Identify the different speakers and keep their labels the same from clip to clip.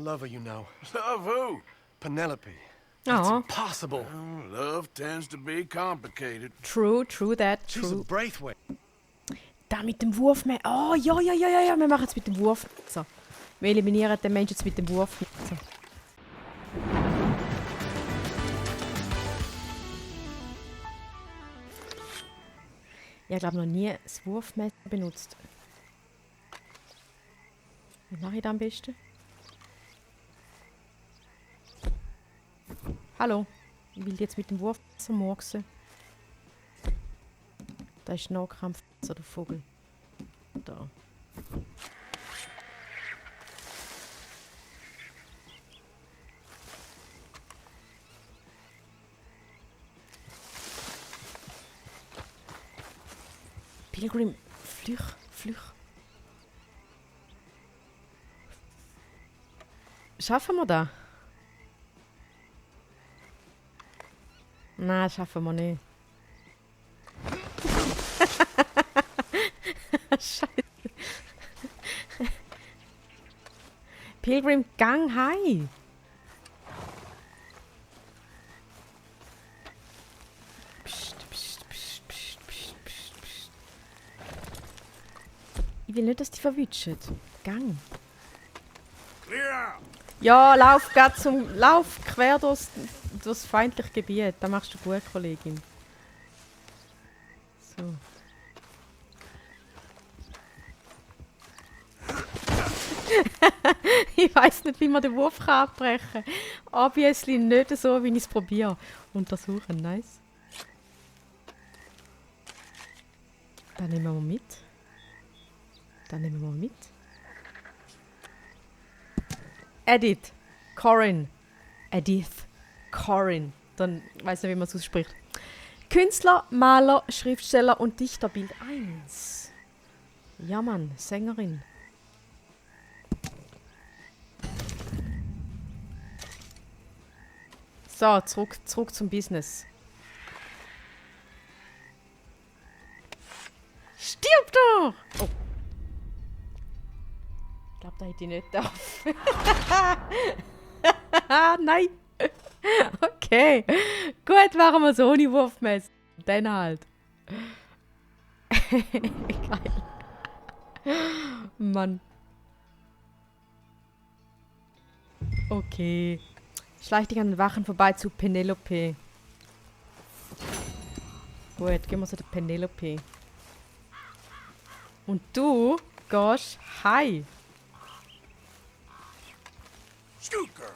Speaker 1: love her, you know.
Speaker 2: Love who?
Speaker 1: Penelope.
Speaker 3: Ja,
Speaker 1: Impossible.
Speaker 2: Love tends to be complicated.
Speaker 3: true that,
Speaker 1: She's a
Speaker 3: true.
Speaker 1: Braithwaite.
Speaker 3: Da mit dem Wurfmesser. Oh, ja, wir machen es mit dem Wurfmesser. Wir eliminieren den Menschen jetzt mit dem Wurfmesser. Ich habe noch nie das Wurfmesser benutzt. Wie mache ich das am besten? Hallo, ich will jetzt mit dem Wurfmesser murksen. Da ist Nahkampf, der Vogel. Da. Pilgrim, flüch. Schaffen wir das? Nein, schaffen wir nicht. Scheiße. Pilgrim, gang heim. Psst. Ich will nicht, dass die verwitschen. Gang.
Speaker 2: Clear out!
Speaker 3: Ja, lauf quer durchs feindliche Gebiet. Das machst du gut, Kollegin. So. Ich weiß nicht, wie man den Wurf abbrechen kann. Obviously nicht so, wie ich es probiere. Untersuchen, nice. Dann nehmen wir mit. Edith. Corin. Dann weiß nicht, wie man es ausspricht. Künstler, Maler, Schriftsteller und Dichter Bild 1. Ja, Mann, Sängerin. So, zurück zum Business. Stirb doch! Oh. Ich glaube, da hätte ich nicht darf. Nein. Okay. Gut, machen wir so ohne Wurfmesser. Dann halt. Geil. Mann. Okay. Schleich dich an den Wachen vorbei zu Penelope. Gut, gehen wir zu der Penelope. Und du gehst heim.
Speaker 2: Shoot, girl!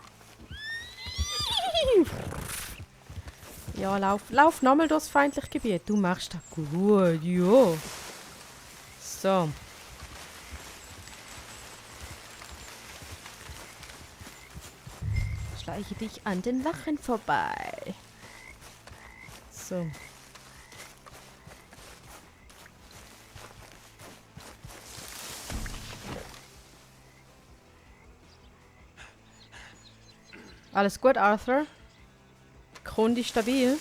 Speaker 3: Ja, lauf nochmal durchs feindliche Gebiet. Du machst das gut, ja. So. Schleiche dich an den Wachen vorbei. So. Alles gut, Arthur? Grunde stabil?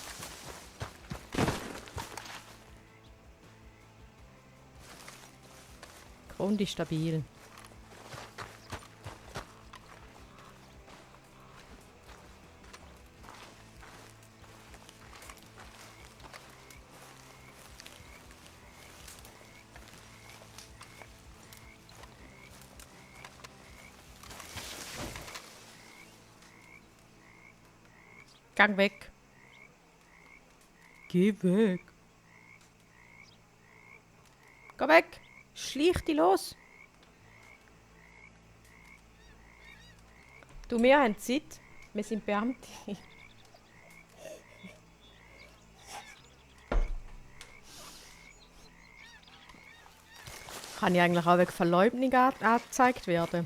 Speaker 3: Grunde stabil. Gang weg. Geh weg. Geh weg. Schlich dich los. Du, wir haben Zeit. Wir sind Beamte. Kann ich eigentlich auch wegen Verleumdung angezeigt werden?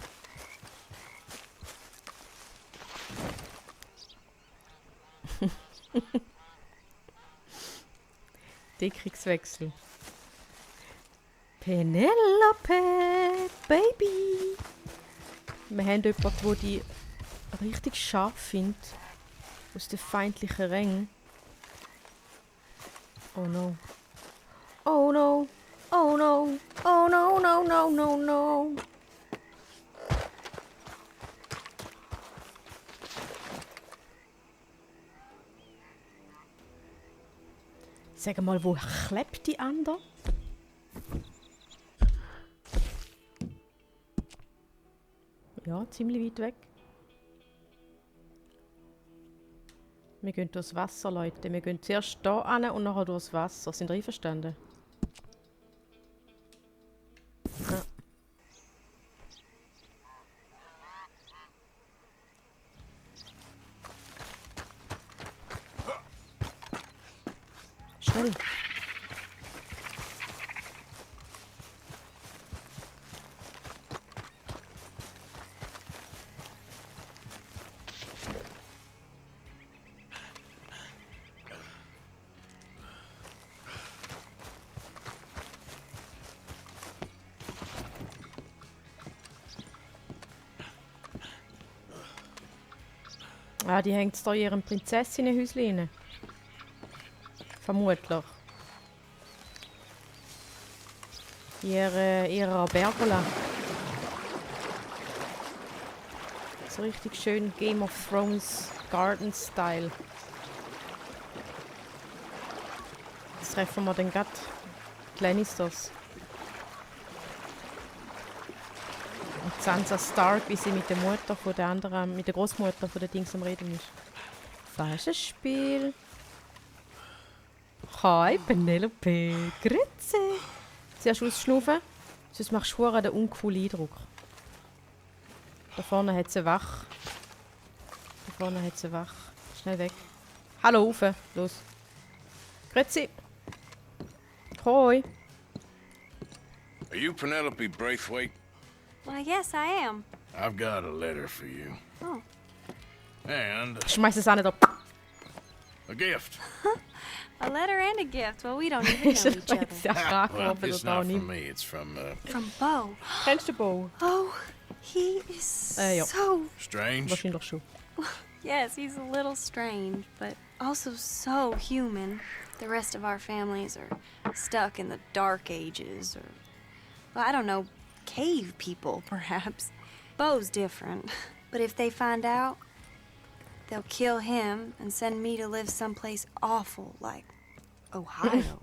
Speaker 3: Deckungswechsel. Penelope, Baby. Wir haben jemanden, der die richtig scharf findet. Aus den feindlichen Rängen. Oh no. Oh no. Oh no. Oh no, no, no, no, no. Sag mal, wo klebt die andere? Ja, ziemlich weit weg. Wir gehen durchs Wasser, Leute. Wir gehen zuerst hier hin und nachher durchs Wasser. Sind ihr einverstanden? Ja. Schnell. Ah, die hängt da in ihrem Prinzessinnenhäuschen rein. Vermutlich. Ihrer Bergola. So richtig schön Game of Thrones Garden Style. Jetzt treffen wir den Gatt. Die Lannisters. Und Sansa Stark, wie sie mit der Mutter von der anderen, mit der Großmutter von der Dings am Reden ist. Falsches Spiel. Hi, Penelope. Grüezi. Zuerst ausschnaufen, sonst machst du einen uncoolen Eindruck. Da vorne hat sie wach. Da vorne hat sie wach. Schnell weg. Hallo, rauf. Los. Grüezi. Hoi.
Speaker 2: Are you Penelope Braithwaite?
Speaker 1: Why, yes, I am.
Speaker 2: I've got a letter for you.
Speaker 1: Oh.
Speaker 2: And
Speaker 3: Schmeiß es auch nicht ab.
Speaker 2: a gift.
Speaker 1: A letter and a gift. Well, we don't even know each other.
Speaker 3: Ja, frag
Speaker 2: Well,
Speaker 3: ob er
Speaker 2: it's
Speaker 3: da
Speaker 2: not
Speaker 3: nicht.
Speaker 2: from me. It's from,
Speaker 1: From Bo.
Speaker 3: Kennst du Bo?
Speaker 1: Oh, he is
Speaker 3: ja.
Speaker 1: so...
Speaker 2: Strange.
Speaker 3: Wahrscheinlich schon.
Speaker 1: Yes, he's a little strange, but also so human. The rest of our families are stuck in the dark ages, or... Well, I don't know, cave people, perhaps. Bo's different. But if they find out, they'll kill him and send me to live someplace awful like Ohio.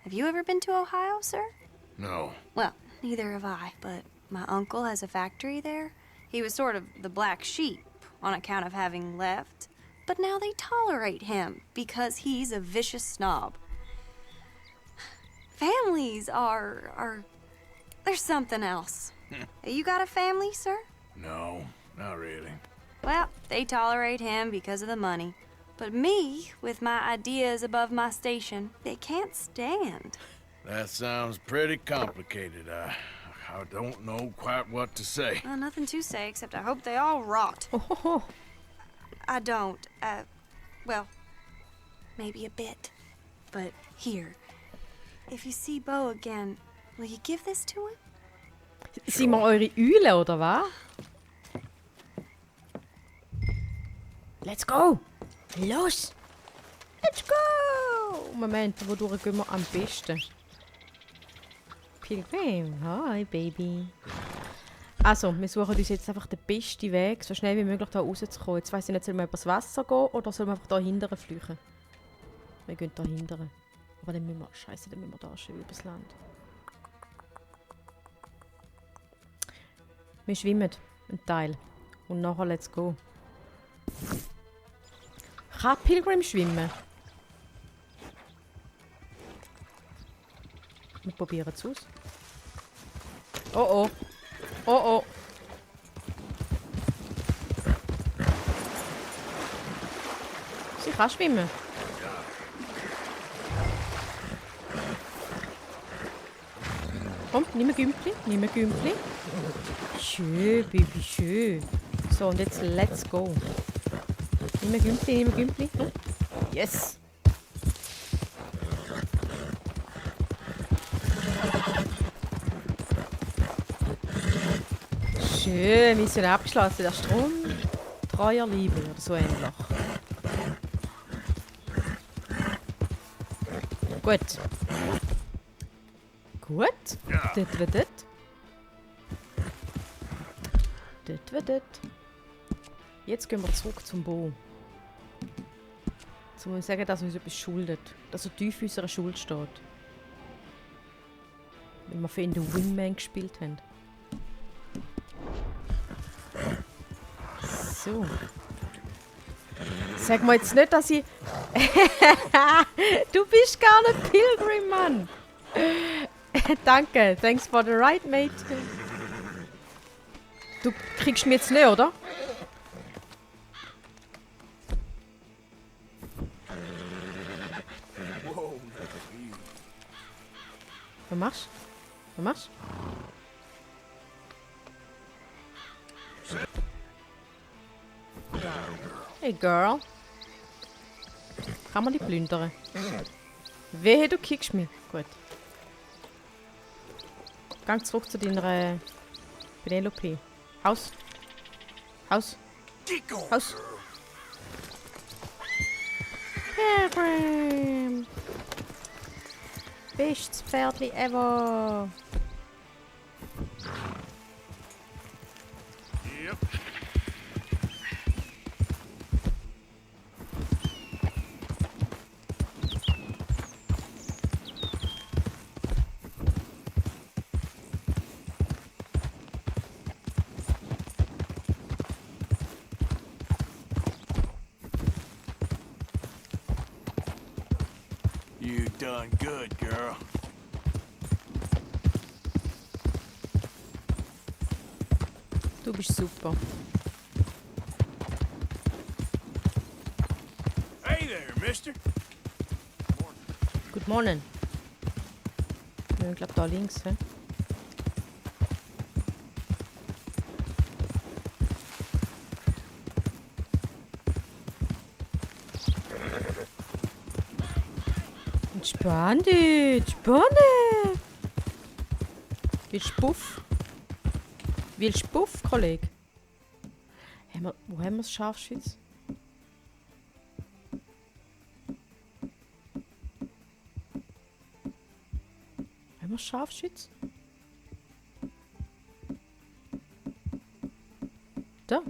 Speaker 1: Have you ever been to Ohio, sir?
Speaker 2: No.
Speaker 1: Well, neither have I, but my uncle has a factory there. He was sort of the black sheep on account of having left, but now they tolerate him because he's a vicious snob. Families are there's something else. You got a family, sir?
Speaker 2: No, not really.
Speaker 1: Well, they tolerate him because of the money. But me, with my ideas above my station, they can't stand.
Speaker 2: That sounds pretty complicated. I don't know quite what to say.
Speaker 1: Well, nothing to say except I hope they all rot.
Speaker 3: Hohoho.
Speaker 1: I don't. Well, maybe a bit. But here, if you see Bo again, will you give this to him?
Speaker 3: Sind wir eure Eule, oder was? Let's go! Los! Let's go! Moment, wodurch gehen wir am besten? Pilgrim, hi Baby. Also, wir suchen uns jetzt einfach den besten Weg, so schnell wie möglich da rauszukommen. Jetzt weiss ich nicht, sollen wir übers Wasser gehen oder sollen wir einfach da hinten flüchten? Wir gehen da hinten. Aber dann müssen wir, scheiße, dann müssen wir da schon übers Land. Wir schwimmen einen Teil. Und nachher let's go. Kann Pilgrim schwimmen? Wir probieren es aus. Oh oh. Oh oh. Sie kann schwimmen. Komm, nimm ein Gümpli. Nimm ein Gümpli. Schön, Baby, schön. So, und jetzt let's go. Nimm ein Gümpli, nimm ein Gümpli. Yes. Schön, Mission abgeschlossen. Der Strom. Treuer Liebe oder so ähnlich. Gut. Gut. Dort wird dort. Dort wird dort. Jetzt gehen wir zurück zum Bo. Um ihm zu sagen, dass er uns etwas schuldet. Dass er tief in unserer Schuld steht. Wenn wir für ihn den Wingman gespielt haben. So. Sag mir jetzt nicht, dass ich... Du bist gar nicht Pilgrim, Mann! Danke, thanks for the ride, mate. Du kriegst mich jetzt nicht, oder? Was machst du? Was machst du? Hey, Girl. Kann man die plündern? Wehe, du kickst mich. Gut. Gang zurück zu deiner Penelope. Haus. Haus. Haus. Pilgrim. Bestes Pferdli ever.
Speaker 2: Yep. You done good, girl.
Speaker 3: Du bist super.
Speaker 2: Hey there, mister.
Speaker 3: Good morning. Ich glaube da links, hä? Entspann dich, entspann dich. Willst du Puff? Willst du Puff, Kollege? Wo haben wir das Scharfschütz? Haben wir Scharfschütz? Da.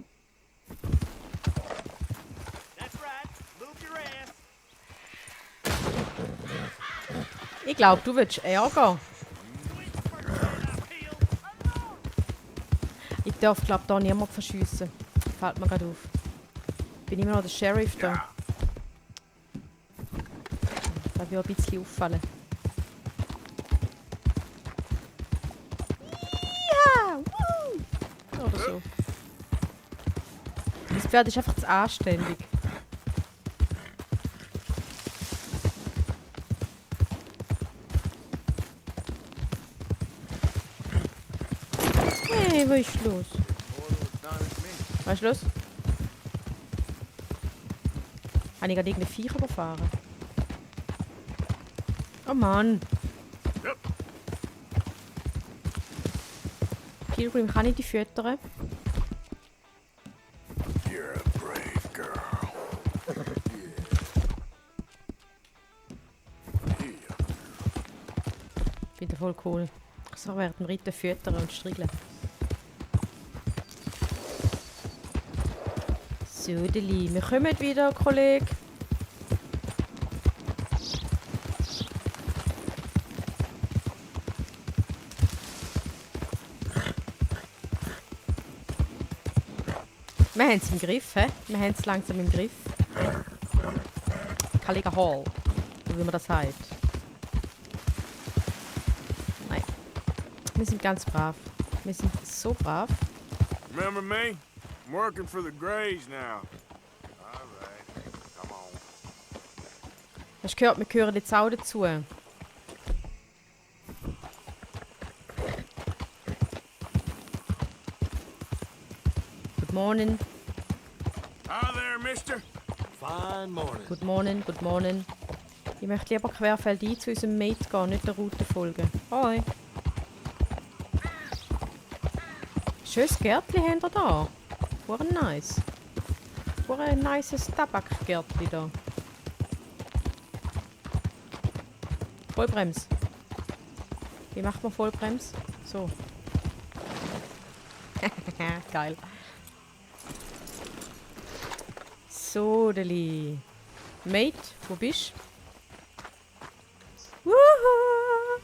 Speaker 3: Ich glaube, du willst Ärger. Ich darf, glaube da niemand verschiessen. Fällt mir gerade auf. Bin immer noch der Sheriff da. Da will ein bisschen auffallen. Ja! Woo! Oder so. Das Pferd ist einfach zu anständig. Hey, wo ist los? Was ist los? Habe ich gerade irgendeine Viecher überfahren? Oh Mann! Pilgrim, kann ich die füttern?
Speaker 2: You're a brave girl.
Speaker 3: Ich finde voll cool. So während dem Reiten füttern und striegeln. So, Deli, wir kommen wieder, Kollege. Wir haben es im Griff, hä? Wir haben es langsam im Griff. Kalliger Hall, so wie man das sagt. Nein. Wir sind ganz brav. Wir sind so brav.
Speaker 2: Remember me? I'm working for the Greys now. All right, come on.
Speaker 3: Hast du gehört, wir gehören jetzt auch dazu. Good morning.
Speaker 2: Hi there, mister.
Speaker 4: Fine morning.
Speaker 3: Good morning, good morning. Ich möchte lieber querfeldein zu unserem Mate gehen, nicht der Route folgen. Hoi. Schönes Gärtchen haben wir da. Voll nice. Voll ein nices Tabakgärtchen da. Vollbrems. Wie macht man Vollbrems? So. Geil. So, Deli. Mate, wo bist du? Wuhu!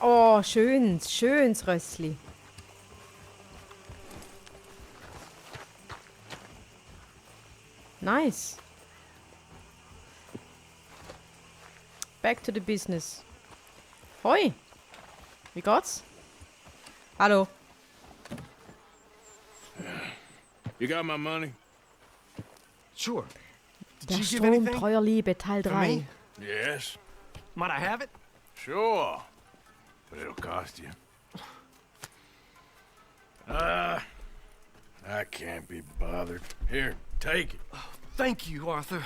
Speaker 3: Oh, schönes Rössli. Nice. Back to the business. Hoi. Wie geht's? Hallo.
Speaker 2: You got my money?
Speaker 4: Sure. Did
Speaker 3: Der
Speaker 4: you give
Speaker 3: Strom
Speaker 4: anything
Speaker 3: treuer Liebe, Teil
Speaker 4: for
Speaker 3: 3.
Speaker 4: me?
Speaker 2: Yes.
Speaker 4: Might I have it?
Speaker 2: Sure. But it'll cost you. I can't be bothered. Here, take it.
Speaker 4: Thank you, Arthur.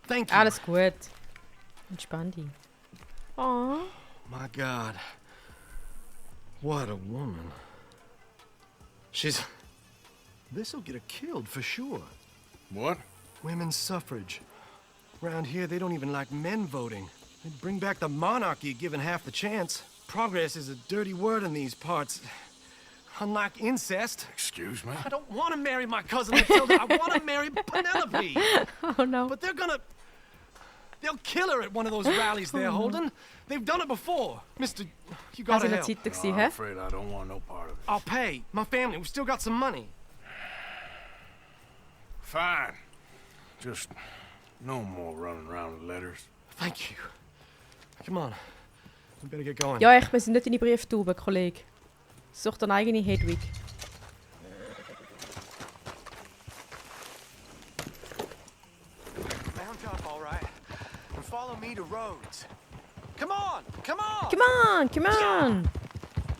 Speaker 4: Thank you.
Speaker 3: Alles gut. Entspann dich. Oh.
Speaker 4: My God. What a woman. This'll get her killed for sure.
Speaker 2: What?
Speaker 4: Women's suffrage. Around here, they don't even like men voting. They'd bring back the monarchy given half the chance. Progress is a dirty word in these parts. Unlike incest.
Speaker 2: Excuse me?
Speaker 4: I don't want to marry my cousin Matilda. I want to marry Penelope.
Speaker 3: Oh no.
Speaker 4: But they'll kill her at one of those rallies they're holding. They've done it before. Mister, you
Speaker 3: Das
Speaker 4: gotta
Speaker 3: war in der
Speaker 4: help.
Speaker 3: Zeitung,
Speaker 2: No, I'm
Speaker 3: hä?
Speaker 2: afraid I don't want no part of it.
Speaker 4: I'll pay. My family, we've still got some money.
Speaker 2: Fine. Just no more running around with letters.
Speaker 4: Thank you. Come on. We better get going.
Speaker 3: Ja, wir sind nicht deine Brieftube, Kollege. Such deine eigene Hedwig.
Speaker 4: Mount up, all right. And follow me to Rhodes. Come on! Come on!
Speaker 3: Come on, come on!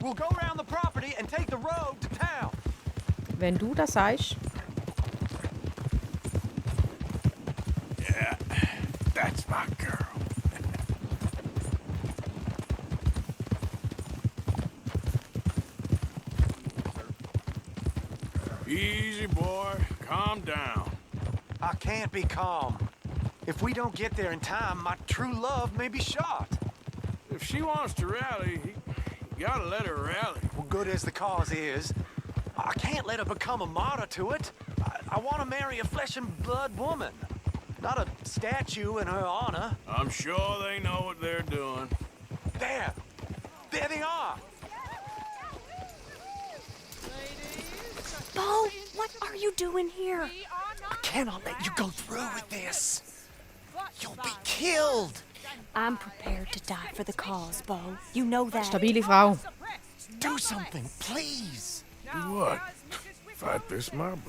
Speaker 4: We'll go around the property and take the road to town.
Speaker 3: Wenn du das sagst.
Speaker 2: Yeah, that's my girl. Easy, boy. Calm down.
Speaker 4: I can't be calm. If we don't get there in time, my true love may be shot.
Speaker 2: If she wants to rally, you gotta let her rally.
Speaker 4: Well, good as the cause is, I can't let her become a martyr to it. I want to marry a flesh and blood woman, not a statue in her honor.
Speaker 2: I'm sure they know what they're doing.
Speaker 4: There they are.
Speaker 1: Bo, what are you doing here?
Speaker 4: I cannot let you go through with this. You'll be killed.
Speaker 1: I'm prepared to die for the cause, Bo. You know that.
Speaker 3: Stabile Frau.
Speaker 4: Do something, please.
Speaker 2: Do what? Fight this mob?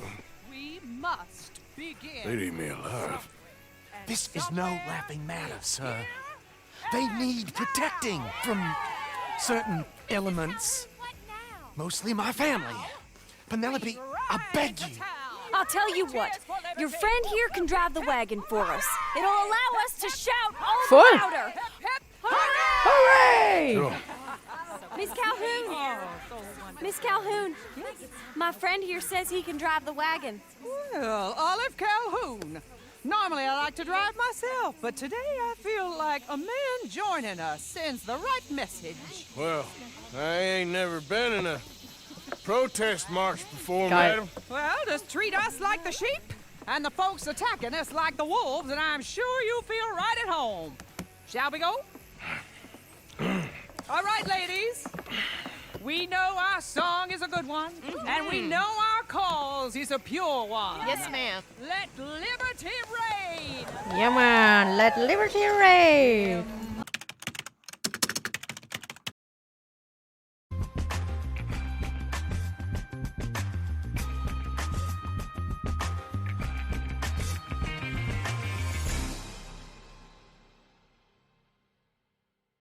Speaker 5: We must begin.
Speaker 2: They'd eat me alive.
Speaker 4: This is no laughing matter, sir. They need protecting from certain elements. Mostly my family. Penelope, I beg you.
Speaker 1: I'll tell you what. Your friend here can drive the wagon for us. It'll allow us to shout all the
Speaker 3: Voll.
Speaker 1: louder.
Speaker 3: Hooray!
Speaker 2: Sure.
Speaker 1: Miss Calhoun! Miss Calhoun! My friend here says he can drive the wagon.
Speaker 5: Well, Olive Calhoun. Normally I like to drive myself, but today I feel like a man joining us sends the right message.
Speaker 2: Well, I ain't never been in a protest march before,
Speaker 3: Geil.
Speaker 2: madam.
Speaker 5: Well, just treat us like the sheep, and the folks attacking us like the wolves, and I'm sure you feel right at home. Shall we go? All right, ladies. We know our song is a good one, and we know our cause is a pure one.
Speaker 6: Yes, ma'am.
Speaker 5: Let liberty reign.
Speaker 3: Ja, man, let liberty reign!